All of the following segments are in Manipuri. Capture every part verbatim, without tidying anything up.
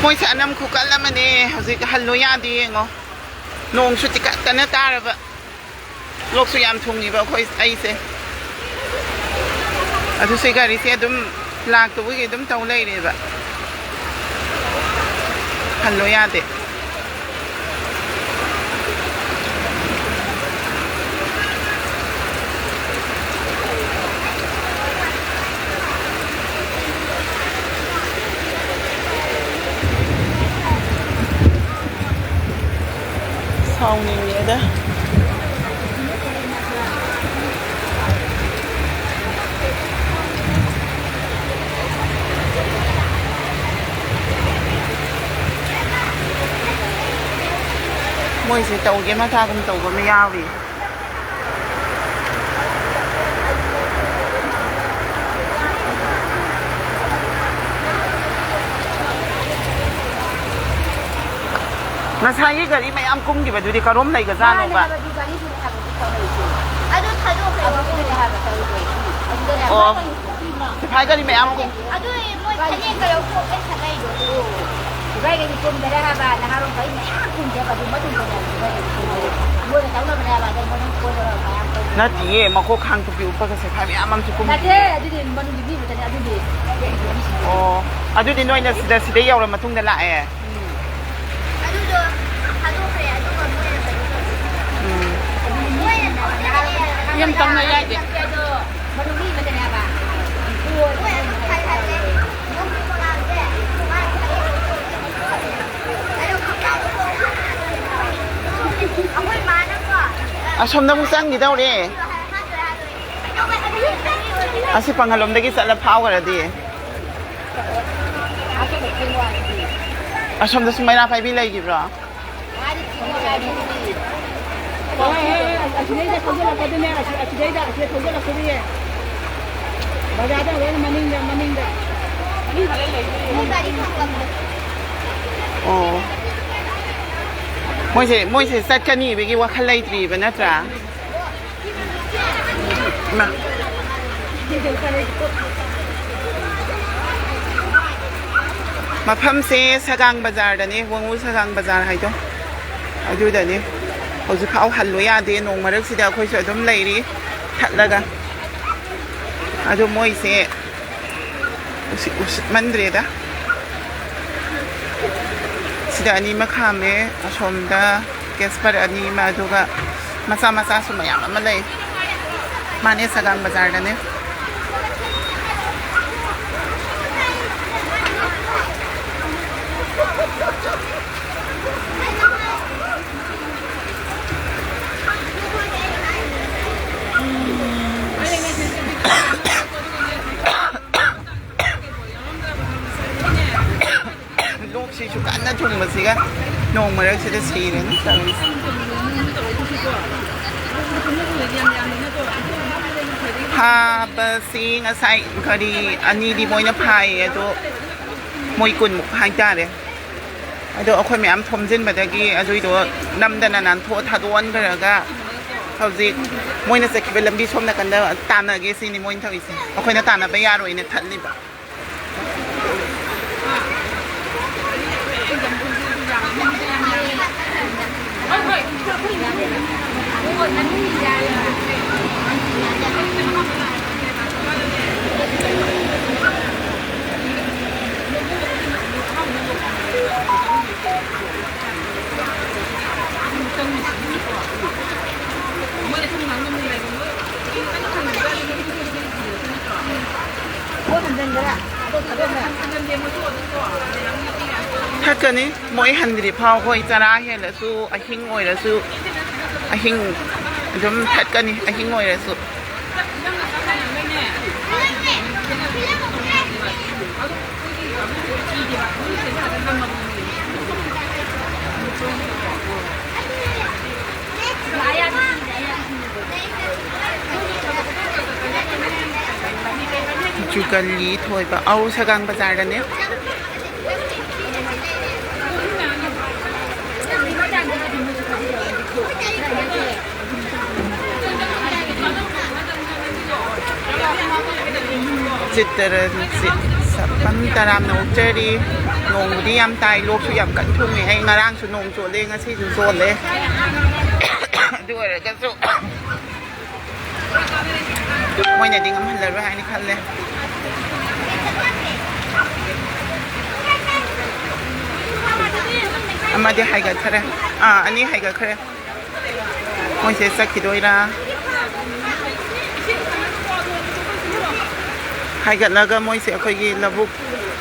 ꯃꯣꯏꯁꯦ ꯑꯅꯝ ꯈꯨꯀꯜ ꯑꯃꯅꯦ꯫ ꯍꯧꯖꯤꯛ ꯍꯜꯂꯣ ꯌꯥꯗꯦ, ꯌꯦꯡꯉꯣ꯫ ꯅꯣꯡꯁꯨ ꯇꯤꯀꯠꯇꯅ ꯇꯥꯔꯕ꯫ ꯂꯣꯛꯁꯨ ꯌꯥꯝ ꯊꯨꯡꯉꯤꯕ ꯑꯩꯈꯣꯏ, ꯑꯩꯁꯦ꯫ ꯑꯗꯨ ꯁꯤ ꯒꯥꯔꯤꯁꯦ ꯑꯗꯨꯝ ꯂꯥꯛꯇꯕꯒꯤ ꯑꯗꯨꯝ ꯇꯧ ꯂꯩꯔꯦꯕ꯫ ꯍꯜꯂꯣ ꯌꯥꯗꯦ꯫ ꯁꯥꯎꯅꯤꯡꯉꯦꯗ꯫ ꯃꯣꯏꯁꯦ ꯇꯧꯒꯦ ꯃꯊꯥꯒꯨꯝ ꯇꯧꯕ ꯑꯃ ꯌꯥꯎꯔꯤ꯫ ꯉꯁꯥꯏꯒꯤ ꯒꯥꯔꯤ ꯃꯌꯥꯝ ꯀꯨꯝꯈꯤꯕꯗꯨꯗꯤ ꯀꯔꯣꯝ ꯂꯩꯒꯖꯥꯠꯅꯣꯕ? ꯃꯥꯅꯦ ꯍꯥꯏꯕ, ꯑꯗꯨ ꯒꯥꯔꯤꯗꯨꯅꯦ ꯍꯥꯏꯕ ꯍꯧꯖꯤꯛ ꯇꯧꯅꯔꯤꯁꯦ꯫ ꯑꯗꯨ ꯊꯥꯗꯣꯛꯈ꯭ꯔꯦ꯫ ꯑꯗꯨꯗꯨꯅꯦ ꯍꯥꯏꯕ ꯇꯧꯔꯤꯁꯦ꯫ ꯑꯗꯨꯗꯅꯦ ꯑꯣ꯫ ꯍꯥꯏꯕ꯫ ꯁꯤꯐꯥꯏ ꯒꯥꯔꯤ ꯃꯌꯥꯝ ꯀꯨꯝ- ꯑꯗꯨ ꯃꯣꯏ ꯐꯅꯦꯛꯀ ꯂꯧꯊꯣꯛꯑꯦ ꯈꯠꯅꯩꯗꯣ꯫ ꯁꯤꯐꯥꯏꯒꯗꯤ ꯀꯨꯝꯗꯔꯦ ꯍꯥꯏꯕ, ꯅꯍꯥꯔꯣꯟ ꯒꯥꯔꯤ ꯃꯌꯥꯝ ꯀꯨꯝꯗꯦ ꯍꯥꯏꯕ, ꯑꯗꯨ ꯃꯇꯨꯡꯗꯅꯦ ꯁꯤꯐꯥꯏꯒꯗꯤ ꯀꯨꯝꯗꯔꯦ꯫ ꯃꯣꯏꯅ ꯇꯧꯅꯕꯅꯦ ꯍꯥꯏꯕ, ꯑꯗꯩ ꯃꯣꯏꯅ ꯀꯣꯏꯗꯅ ꯃꯌꯥꯝ ꯇꯧꯗꯅ꯫ ꯅꯠꯇꯤꯌꯦ, ꯃꯈꯣꯛ ꯈꯥꯡ ꯇꯨꯄꯤ ꯎꯞꯄꯒ ꯁꯤꯐꯥꯏ ꯃꯌꯥꯝ ꯑꯃꯁꯨ ꯀꯨꯝꯗꯦ꯫ ꯅꯠꯇꯦ, ꯑꯗꯨꯗꯤ ꯃꯅꯨꯡꯒꯤ ꯃꯤ ꯉꯥꯛꯇꯅꯦ, ꯑꯗꯨꯗꯤ꯫ ꯑꯣ, ꯑꯗꯨꯗꯤ ꯅꯣꯏꯅ ꯁꯤꯗ, ꯁꯤꯗ ꯌꯧꯔ ꯃꯇꯨꯡꯗ ꯂꯥꯛꯑꯦ? ꯎꯝ꯫ ꯑꯗꯨꯗꯣ ꯊꯥꯗꯣꯛꯈ꯭ꯔꯦ, ꯑꯗꯨꯒ ꯃꯣꯏꯅ ꯀꯩꯅꯣ ꯇꯧꯔꯦ꯫ ꯎꯝ꯫ ꯃꯣꯏꯅ ꯇꯧꯔꯦ꯫ ꯌꯥꯝ ꯇꯧꯅ ꯌꯥꯏꯗꯤ꯫ ꯑꯗꯣ ꯃꯅꯨꯡ ꯃꯤ ꯑꯃꯗꯅꯦ ꯍꯥꯏꯕ꯫ ꯃꯣꯏ ꯑꯗꯨꯝ ꯈꯥꯏꯍꯜꯂꯦ꯫ ꯌꯨꯝꯒꯤ ꯄꯣꯂꯥꯡꯁꯦ꯫ ꯑꯗꯨ ꯈꯪꯅꯕ ꯇꯧꯔꯦ꯫ ꯑꯩꯈꯣꯏ ꯃꯥꯅꯀꯣ꯫ ꯑꯁꯣꯝꯗ ꯑꯃꯨꯛ ꯆꯪꯈꯤꯗꯧꯔꯦ꯫ ꯑꯁꯤ ꯄꯥꯡꯒꯜꯂꯣꯝꯗꯒꯤ ꯆꯠꯂ ꯐꯥꯎꯈ꯭ꯔꯗꯤ꯫ ꯑꯁꯣꯝꯗꯁꯨ ꯃꯩꯔꯥ ꯄꯥꯏꯕꯤ ꯂꯩꯈꯤꯕ꯭ꯔꯣ? ꯑꯁꯤꯗꯩꯗ ꯊꯧꯖꯤꯜꯂꯛꯄꯗꯨꯅꯦ, ꯑꯁꯤ-, ꯑꯁꯤꯗꯩꯗ, ꯑꯁꯤꯗ ꯊꯧꯖꯤꯜꯂꯛꯄꯗꯨꯅꯦ꯫ ꯕꯖꯥꯔꯗ ꯂꯣꯏꯅ ꯃꯅꯤꯡꯗ, ꯃꯅꯤꯡꯗ꯫ ꯑꯣ꯫ ꯃꯣꯏꯁꯦ, ꯃꯣꯏꯁꯦ ꯆꯠꯀꯅꯤꯕꯒꯤ ꯋꯥꯈꯜ ꯂꯩꯇ꯭ꯔꯤꯕ ꯅꯠꯇ꯭ꯔꯥ? ꯏꯃꯥ꯫ ꯃꯐꯝꯁꯦ ꯁꯒꯥꯡ ꯕꯖꯥꯔꯗꯅꯦ, ꯋꯥꯉꯨ ꯁꯒꯥꯡ ꯕꯖꯥꯔ ꯍꯥꯏꯗꯣ, ꯑꯗꯨꯗꯅꯦ꯫ ꯍꯧꯖꯤꯛꯐꯥꯎ ꯍꯜꯂꯨ ꯌꯥꯗꯦ, ꯅꯣꯡ ꯃꯔꯛꯁꯤꯗ ꯑꯩꯈꯣꯏꯁꯨ ꯑꯗꯨꯝ ꯂꯩꯔꯤ ꯊꯠꯂꯒ꯫ ꯑꯗꯨ ꯃꯣꯏꯁꯦ ꯎꯁꯤꯠ ꯎꯁꯤꯠꯃꯟꯗ꯭ꯔꯦꯗ꯫ ꯁꯤꯗ ꯑꯅꯤ ꯑꯃ ꯈꯥꯝꯃꯦ, ꯑꯁꯣꯝꯗ ꯀꯦꯁꯄꯔ ꯑꯅꯤ ꯑꯃ, ꯑꯗꯨꯒ ꯃꯆꯥ ꯃꯆꯥꯁꯨ ꯃꯌꯥꯝ ꯑꯃ ꯂꯩ꯫ ꯃꯥꯅꯦ, ꯁꯒꯥꯡ ꯕꯖꯥꯔꯗꯅꯦ꯫ ꯂꯣꯛꯁꯤꯁꯨ ꯀꯟꯅ ꯊꯨꯡꯕꯁꯤꯒ ꯅꯣꯡ ꯃꯔꯛꯁꯤꯗ ꯁꯤꯔꯅꯤ ꯇꯧꯔꯤꯁꯦ꯫ ꯐꯥꯕꯁꯤ ꯉꯁꯥꯏ ꯒꯥꯔꯤ ꯑꯅꯤꯗꯤ ꯃꯣꯏꯅ ꯐꯥꯏꯌꯦ, ꯑꯗꯣ ꯃꯣꯏ ꯀꯨꯟꯃꯨꯛ ꯍꯥꯏꯇꯥꯔꯦ꯫ ꯑꯗꯣ ꯑꯩꯈꯣꯏ ꯃꯌꯥꯝ ꯊꯣꯝꯖꯤꯟꯕꯗꯒꯤ ꯑꯗꯨꯏꯗꯣ ꯅꯝꯗꯅ ꯅꯥꯟꯊꯣꯛꯑ ꯊꯥꯗꯣꯛꯍꯟꯈ꯭ꯔꯒ ꯍꯧꯖꯤꯛ ꯃꯣꯏꯅ ꯆꯠꯈꯤꯕ ꯂꯝꯕꯤ ꯁꯣꯝ ꯅꯥꯀꯟꯗ ꯇꯥꯟꯅꯒꯦ ꯁꯤꯅꯤ ꯃꯣꯏꯅ ꯇꯧꯔꯤꯁꯦ꯫ ꯑꯩꯈꯣꯏꯅ ꯇꯥꯟꯅꯕ ꯌꯥꯔꯣꯏꯅ ꯊꯠꯂꯤꯕ꯫ ꯊꯛꯀꯅꯤ꯫ ꯃꯣꯏ ꯍꯟꯗ꯭ꯔꯤ ꯐꯥꯎ ꯑꯩꯈꯣꯏ ꯆꯔꯥ ꯍꯦꯜꯂꯁꯨ, ꯑꯍꯤꯡ ꯑꯣꯏꯔꯁꯨ, ꯑꯍꯤꯡ ꯑꯗꯨꯝ ꯊꯠꯀꯅꯤ, ꯑꯍꯤꯡ ꯑꯣꯏꯔꯁꯨ꯫ ꯖꯨꯒꯂꯤ ꯊꯣꯏꯕ, ꯑꯧ, ꯁꯒꯥꯡ ꯕꯖꯥꯔꯗꯅꯦ꯫ ꯆꯤꯠꯇꯔ ꯆꯤꯠ ꯁꯄꯝ ꯇꯔꯥꯝꯅ ꯑꯣꯛꯆꯔꯤ꯫ ꯅꯣꯡꯕꯨꯗꯤ ꯌꯥꯝ ꯇꯥꯏ, ꯂꯣꯛꯁꯨ ꯌꯥꯝ ꯀꯟꯅ ꯊꯨꯡꯉꯦ꯫ ꯑꯩ ꯉꯔꯥꯡꯁꯨ ꯅꯣꯡ ꯆꯣꯠꯂꯦ, ꯉꯁꯤꯁꯨ ꯆꯣꯠꯂꯦ꯫ ꯑꯗꯨ ꯑꯣꯏꯔꯒꯁꯨ ꯃꯣꯏꯅꯗꯤ ꯉꯝꯍꯜꯂꯔꯣꯏ ꯍꯥꯏꯅ ꯈꯜꯂꯦ꯫ ꯑꯃꯗꯤ ꯍꯥꯏꯒꯠꯈ꯭ꯔꯦ꯫ ꯑꯥ, ꯑꯅꯤ ꯍꯥꯏꯒꯠꯈ꯭ꯔꯦ꯫ ꯃꯣꯏꯁꯦ ꯆꯠꯈꯤꯗꯣꯏꯔꯥ? ꯍꯥꯏꯒꯠꯂꯒ ꯃꯣꯏꯁꯦ ꯑꯩꯈꯣꯏꯒꯤ ꯂꯧꯕꯨꯛ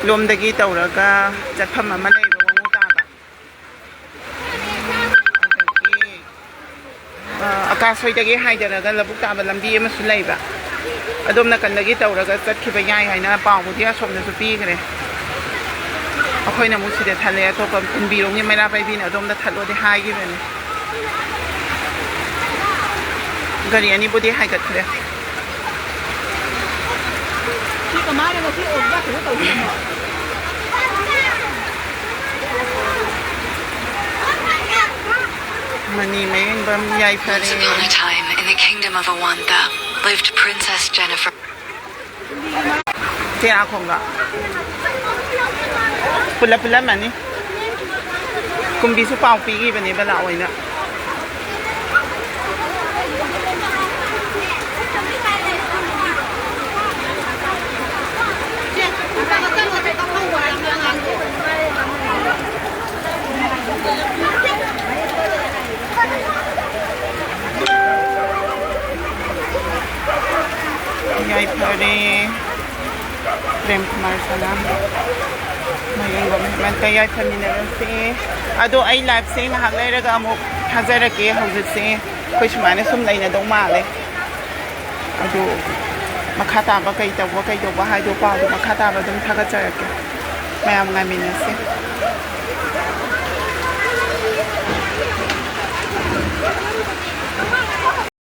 ꯂꯣꯝꯗꯒꯤ ꯇꯧꯔꯒ ꯆꯠꯐꯝ ꯑꯃ ꯂꯩꯕ ꯋꯥꯉꯨ ꯇꯥꯕ꯫ ꯑꯗꯒꯤ, ꯑ, ꯑꯀꯥꯁ ꯍꯣꯏꯗꯒꯤ ꯍꯥꯏꯗꯔꯒ ꯂꯧꯕꯨꯛ ꯇꯥꯕ ꯂꯝꯕꯤ ꯑꯃꯁꯨ ꯂꯩꯕ꯫ ꯑꯗꯣꯝ ꯅꯥꯀꯟꯗꯒꯤ ꯇꯧꯔꯒ ꯆꯠꯈꯤꯕ ꯌꯥꯏ ꯍꯥꯏꯅ ꯄꯥꯎꯕꯨꯗꯤ ꯑꯁꯣꯝꯗꯁꯨ ꯄꯤꯈ꯭ꯔꯦ꯫ ꯑꯩꯈꯣꯏꯅ ꯑꯃꯨꯛ ꯁꯤꯗ ꯊꯠꯂꯦ, ꯑꯇꯣꯞꯄ ꯀꯨꯝꯕꯤꯔꯣꯡꯒꯤ ꯃꯩꯔꯥ ꯄꯥꯏꯕꯤꯅ ꯑꯗꯣꯝꯗ ꯊꯠꯂꯣꯗꯤ ꯍꯥꯏꯈꯤꯕꯅꯤ꯫ ꯒꯥꯔꯤ ꯑꯅꯤꯕꯨꯗꯤ ꯍꯥꯏꯒꯠꯈ꯭ꯔꯦ꯫ ꯁꯤ ꯀꯃꯥꯏꯅ ꯉꯁꯤ ꯑꯣꯛ ꯆꯥꯛ ꯀꯩꯅꯣ ꯇꯧꯗꯣꯏꯅꯣ? Money Mayengbam ꯌꯥꯏꯐꯔꯦ꯫ Once upon a time, in the kingdom of Awanta, lived Princess Jennifer. ꯆꯦꯔꯥꯈꯣꯡꯗꯣ ꯄꯨꯂꯞ ꯄꯨꯜꯂꯝꯃꯅꯤ꯫ ꯀꯨꯝꯕꯤꯁꯨ ꯄꯥꯎ ꯄꯤꯈꯤꯕꯅꯦꯕ ꯂꯥꯛꯑꯣꯏꯅ꯫ ꯌꯥꯏꯐꯔꯦ꯫ ꯄ꯭ꯔꯦꯝ ꯀꯨꯃꯥꯔ ꯁꯂꯥꯝ꯫ ꯃꯌꯦꯡꯕꯝ ꯍꯦꯃꯟꯇ ꯌꯥꯏꯐꯃꯤꯟꯅꯔꯁꯦ꯫ ꯑꯗꯣ ꯑꯩ ꯂꯥꯏꯐꯁꯦ ꯉꯥꯏꯍꯥꯛ ꯂꯩꯔꯒ ꯑꯃꯨꯛ ꯊꯥꯖꯔꯛꯀꯦ꯫ ꯍꯧꯖꯤꯛꯁꯦ ꯑꯩꯈꯣꯏ ꯁꯨꯃꯥꯏꯅ ꯁꯨꯝ ꯂꯩꯅꯗꯧ ꯃꯥꯜꯂꯦ꯫ ꯑꯗꯨ ꯃꯈꯥ ꯇꯥꯕ ꯀꯩ ꯇꯧꯕ, ꯀꯩ ꯇꯧꯕ ꯍꯥꯏꯗꯣ ꯄꯥꯎꯗꯣ ꯃꯈꯥ ꯇꯥꯕ ꯑꯗꯨꯝ ꯊꯥꯒꯠꯆꯔꯛꯀꯦ꯫ ꯃꯌꯥꯝ ꯉꯥꯏꯃꯤꯟꯅꯁꯦ꯫